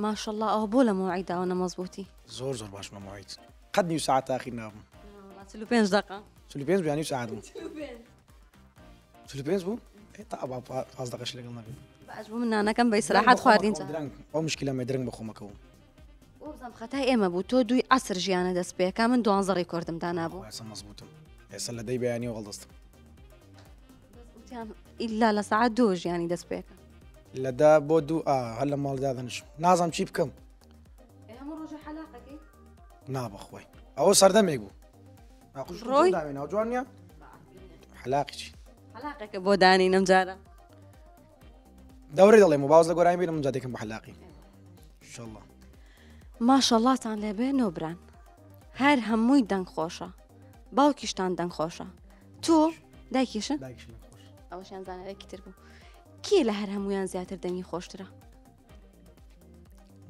ماشەڵا ئەوە بۆ لە مەوعید داوە نە مەزبووتی. زۆر زۆر باشم لە مەوعید قەت نیو سەعات تاخیر نابم. وەڵا 45 دەقە. 45 بوو یا نیو سەعات بوو؟ 45 بوو؟ ئێ تا با پاز دەقەش لەگەڵ نەبێ. باش بوو من نانەکەم بە ئیسراحەت خواردین جا. درەنگ ئەو مشکلەمە درەنگ بەخۆمەکەوم. وابزانم خەتای ئێمە بوو تۆ دووی عەسر ژیانە دەست پێکا من دوانزە ڕیکۆردم دانابوو. ئێستا مەزبووتم ئێستا لە دەی بەیانیەوە هەڵدەستم. وتیان ئیلا لە سەعات دوو ژیانی دەست پێکە. لە دە بۆ دوو ئا هەر لە ماڵ دادەنیشم نازانم چی بکەم. هەموو ڕۆژە حەلاقەکەی؟ نا بەخوای ئەوە سەردەمێک بوو. ڕۆی؟ ناو جوان نییە؟ حەلاقی چی؟ حەلاقێکە بۆ دانینم جارە. دەورەی دەڵێم و باوز لە گۆرانی بینم جا دەکەم بە حەلاقی. ئینشەڵڵا. ماشەڵڵاتان لێبێ نۆبران هەر هەمووی دەنگ خۆشە باوکیشتان دەنگ خۆشە تۆ دایکیشن ئەوەشیان زانایەکی تر بوو کێ لە هەر هەمویان زیاتر دەنگی خۆشترە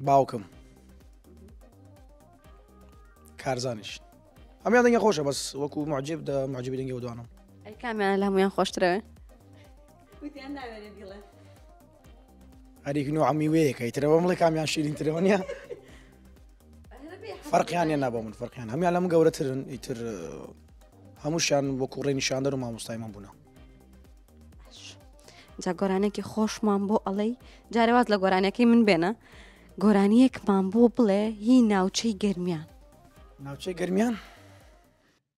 باوکم کارزانیش هەمیان دەنگە خۆشە بەس وەکو معجب دە معجبی دەنگی دوانم ئەی کامیان لە هەمویان خۆشترەوێ هەریک نوع میوەیەکە ئیترەوە مڵێ کامیان شیرینترەوە نییە فەرقیان نیە نابۆ من فەرقیان هەمیان لەم گەورەترن ئیتر هەمووشیان وەکو ڕێ نیشاندەر و مامۆستای من بوونە جا گۆرانێکی خۆشمان بۆ ئەڵێی جارێ واز لە گۆرانەکەی من بێنە گۆرانیەکمان بۆ بڵێ هی ناوچەی گەرمیان ناوچەی گەرمیان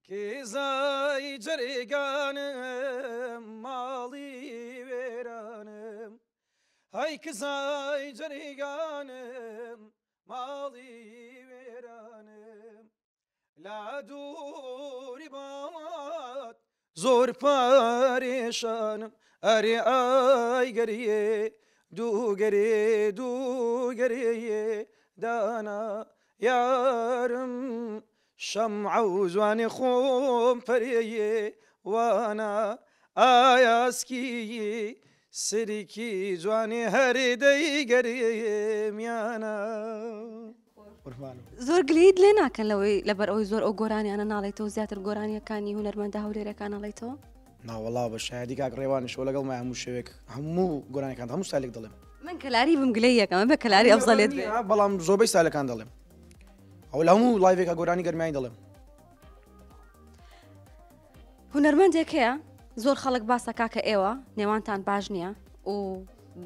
کیزای جەرگانم ماڵی وێرانم هەی کزای جەرگانم ماڵی وێرانم لە دووری باڵات زۆر پارێشانم ئەرێ ئای گەریێ دوو گەرێ دوو گەرێ دانا یارم شەمعە و جوانی خۆم پەرێ وانا ئایاسکی سریکی جوانی هەرێ دەیگەرێ میانە. زۆر گلەیت لێ ناکەن لەوەی لەبەر ئەوەی زۆر ئەو گۆرانیانە ناڵێیتەوە زیاتر گۆرانیەکانی هونەرمەندە هەولێرەکان ئەڵێیتەوە؟ ناوەڵا بە شایەدی کاک ڕێوانیشەوە لەگەڵ مای هەموو شەوێک هەموو گۆرانیەکان هەموو سالێک دەڵێم. من کەلاری بم گلەی یەکەم بە کەلاری ئەفزەلێت بێ. بەڵام زۆربەی سالەکان دەڵێم ئەو لە هەموو لایڤێکا گۆرانی گەرمیانی دەڵێم. هونەرمەندێک هەیە زۆر خەڵک باسەکا کە ئێوە نێوانتان باش نییە و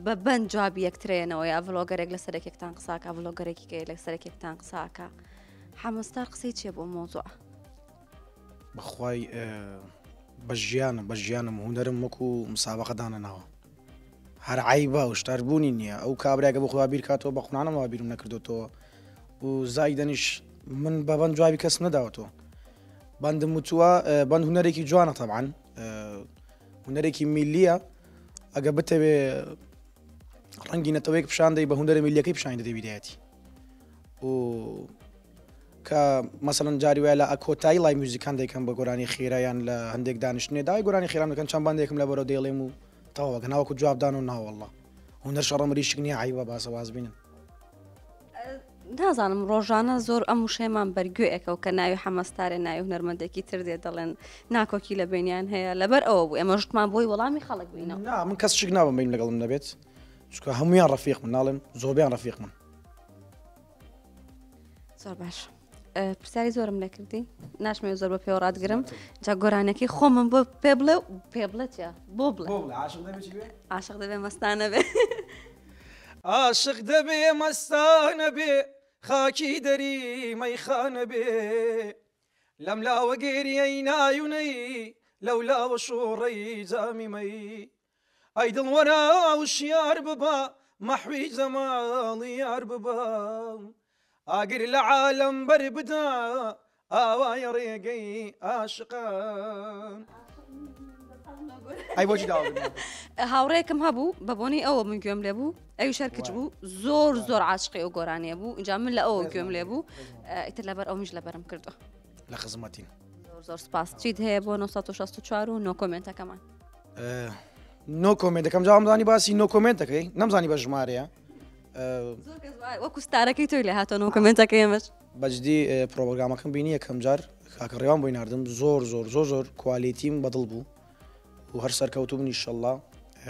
بە بەند جوابی یەکترێنەوە یا ڤلۆگەرێک لە سەرێکێکتان قساکە ڤلۆگەرێکی کەی لە سەرێکێکتان قساکە حەمەستار قسەی چیە بۆ مۆزوع بەخوای بە ژیانم بە ژیانم هونەرم وەکو مسابقە دانەناوە هەر عیبە و شتار بوونی نییە ئەو کابراگە بۆ خوا بیر کاتەوە بە قونانم وا بیرم نەکردوتەوە و زایدەنیش من بەبند جوابی کەس نەداوەتەوە بەندم وتووە بەند هونەرێکی جوانە تەبعەن هونەرێکی میلیە ئەگە بتەوێ ڕەنگی نەتەوەیەک پیشان دەی بە هونەرە میلیەکەی پیشانی دەدەی بیدایەتی و کە مەسەن جاری وایە لە کۆتایی لای میوزیکان دەیکەم بە گۆرانی خێرا یان لە هەندێک دانیشتنێ دای گۆرانی خێران دەکەن چەند باندێکم لە بەرەو دەیڵێم و تەواوەکە ناوەکو جوابدان و ناوەڵڵا هونەر شەڕە مریشک نییە عیبە باسە واز بینن نازانم ڕۆژانە زۆر ئەم وشەیەمان بەرگوێ ئەکەو کە ناوی حەمەستارێ ناوی هونەرمەندێکی تر دێ دەڵێن ناکۆکی لە بینیان هەیە لەبەر ئەوە بوو ئێمە ژتمان بۆی وەڵامی خەڵک بینەوە نا من کەس شک نابم بین لەگەڵم نەبێت چونکە هەمویان ڕەفیق من ناڵێم زۆربیان ڕەفیق من زۆر باش پرسیاری زۆرم لەکردی ناشمێ زۆر بە پێوە ڕاتگرم جا گۆرانەکەی خۆمم بۆ پێ بڵێ و پێ بڵێ چیا بۆ بڵێ عاشق دەبێ مەستانە بێ عاشق دەبێ مەستانە بێ خاکی دەری مەیخانە بێ لەم لاوە گریەی نایونەی لەو لاوە شۆڕەی جامی مەی ئەی دڵ وەرە وشیار ببە مەحوی جەماڵی یار ببە ئاگر لە عالەم بەر بدە ئاوایە ڕێگەی ئاشقان. ئەی بۆچی داوا کردم؟ هاوڕێکم هەبوو بە بۆنەی ئەوە من گوێم لێ بوو ئەویش هەر کچ بوو زۆر زۆر عاشقی ئەو گۆرانیە بوو اینجا من لە ئەوە گوێم لێ بوو ئیتر لەبەر ئەو منیش لەبەرم کردووە لە خزمەتین زۆر زۆر سپاس چیت هەیە بۆ 964 و no comment ەکەمان no comment ەکەم جا وامزانی باسی no comment ەکەی نەمزانی بە ژمارەیە زۆر کەس وەکو ستارەکەی تۆی لێ هاتۆ no comment ەکەی ئێمەش بەجدی پرۆگرامەکەم بینی یەکەم جار کاکە ڕێوان بۆی ناردم زۆر زۆر زۆر زۆر quality م بەدڵ بوو و هەر سەرکەوتوو بن ئیشەڵڵا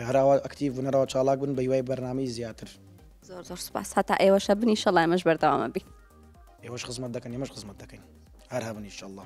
هەراوە active بن هەراوە چالاک بن بە هیوای بەرنامەی زیاتر. زۆر زۆر سوپاس هەتا ئێوەشە بن ئیشەڵا ئێمەش بەردەوامە بین. ئێوەش خزمەت دەکەن ئێمەش خزمەت دەکەین هەر هەبن ئیشەڵا.